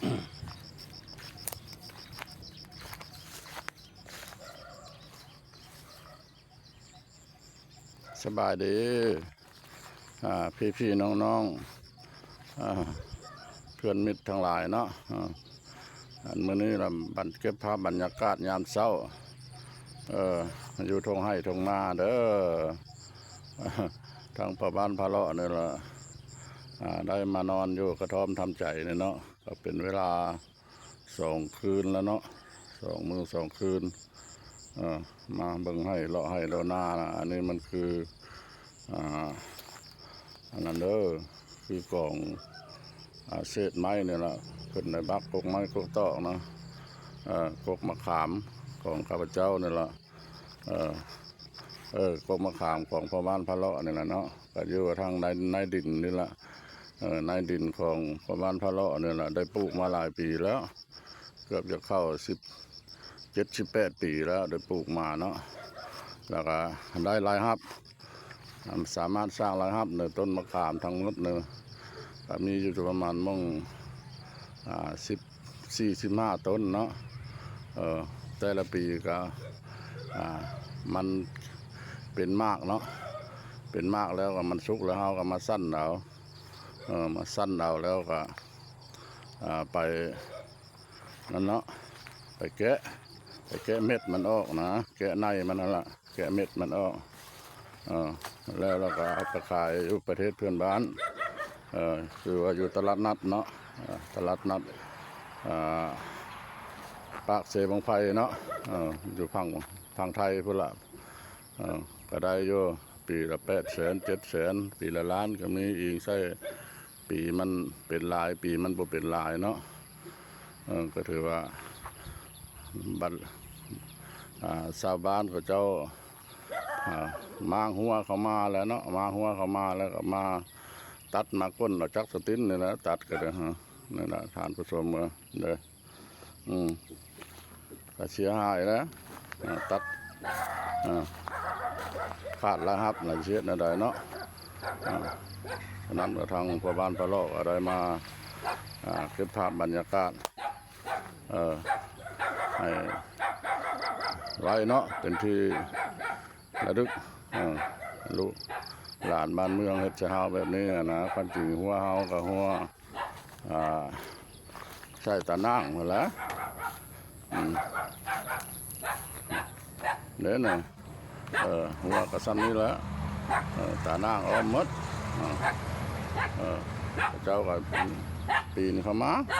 ສະບາຍດີ ອ່າ ພີ່ໆ ນ້ອງໆ ອ່າ ເພື່ອນມິດທັງຫຼາຍເນາະ ອ່າ ອັນມື້ນີ້ລະບັນ ເກັບພາບບັນຍາກາດຍາມເຊົ້າ ເອີ ຢູ່ທົ່ງໄຮ່ທົ່ງນາເດີ ທາງພໍ່ບ້ານພາເລາະນີ້ລະ ອ່າ ໄດ້ມານອນຢູ່ກະທ່ອມທຳໃຈນີ້ເນາະ ກໍເປັນເວລາ ສອງຄືນແລ້ວເນາະ ສອງມື້ສອງຄືນ ເອີ ມາເບິ່ງໄຮ່ ເລາະໄຮ່ເລາະນານະ ອັນນີ້ມັນຄື ອ່າ ອັນນັ້ນເດີ ຄືກອງ ອ່າ ເສດໄມ້ນີ້ລະ ເພິ່ນໄດ້ບັກກົກໄມ້ກົກຕອກນະ ເອີ ກົກມະຂາມຂອງຂ້າພະເຈົ້ານີ້ລະ ເອີ ເອີ ກົກມະຂາມຂອງພໍ່ບ້ານພາເລາະນີ້ລະເນາະ ກໍຢູ່ທາງໃນ ໃນດິນນີ້ລະ ເອີ ໃນດິນຂອງພໍ່ບ້ານພາເລາະນີ້ລະ ໄດ້ປູກມາຫຼາຍປີແລ້ວ ເກືອບຈະເຂົ້າສິບເຈັດ ສິບແປດປີແລ້ວ ໄດ້ປູກມາເນາະ ແລ້ວກໍໄດ້ລາຍຮັບ ສາມາດສ້າງລາຍຮັບໃນຕົ້ນມະຂາມທັງໝົດນີ້ ກໍມີຢູ່ປະມານໝ່ອງ ອ່າ ສິບ ສີ່ສິບຫ້າຕົ້ນເນາະ ເອີ ແຕ່ລະປີກໍ ອ່າ ມັນເປັນໝາກເນາະ ເປັນໝາກແລ້ວກໍມັນສຸກແລ້ວ ເຮົາກໍມາສັ້ນເອົາ ເອີ ມາສັ້ນເອົາແລ້ວກໍ ອ່າ ໄປ ນັ້ນເນາະ ໄປແກະ ໄປແກະເມັດມັນອອກນະ ແກະໃນມັນຫັ້ນລະ ແກະເມັດມັນອອກ ເອີ ແລ້ວ ແລ້ວກໍເອົາໄປຂາຍຢູ່ປະເທດເພື່ອນບ້ານ ເອີ ຄືວ່າຢູ່ຕະຫຼາດນັດເນາະ ເອີ ຕະຫຼາດນັດ ອ່າ ປາກເຊບັ້ງໄຟເນາະ ເອີ ຢູ່ຝັ່ງ ຝັ່ງໄທພຸ້ນລະ ເອີ ກໍໄດ້ຢູ່ ປີລະແປດແສນ ເຈັດແສນ ປີລະລ້ານກໍມີ ອີງໃສ່ປີມັນເປັນຫຼາຍ ປີມັນບໍ່ເປັນຫຼາຍເນາະ ເອີ ກໍຖືວ່າບັດ ອ່າ ຊາວບ້ານເຂົາເຈົ້າ ອ່າ ມ້າງຮົ້ວເຂົ້າມາແລ້ວເນາະ ມ້າງຮົ້ວເຂົ້າມາແລ້ວກໍມາຕັດມາກົ້ນເອົາຈັກສະຕິນນີ້ແຫຼະ ຕັດກໍໄດ້ ນີ້ລະທ່ານຜູ້ຊົມເອີຍເດີ. ອືມ ກໍເສຍຫາຍແລ້ວ ຕັດ ຂາດລາຍຮັບ ລະຊິເຮັດແນວໃດເນາະ ສະນັ້ນກໍທາງພໍ່ບ້ານພາເລາະກໍໄດ້ມາ ອ່າ ເກັບພາບບັນຍາກາດ ເອີ ໃຫ້ໄວ້ເນາະ ເປັນທີ່ລະລຶກ ເອີ ລູກຫຼານບ້ານເມືອງເຮັດໃສ່ເຮົາແບບນີ້ຫັ້ນນະ ຄວາມຈິງຮົ້ວເຮົາກໍຮົ້ວ ອ່າ ໃສ່ຕາໜ່າງຫັ້ນແຫຼະ ອືມ ເດ້ນະ ເອີ ຮົ້ວກໍຊ່ຳນີ້ແຫຼະ ເອີ ຕາໜ່າງອ້ອມໝົດ ເອີ ເຂົາເຈົ້າກໍປີນເຂົ້າມາ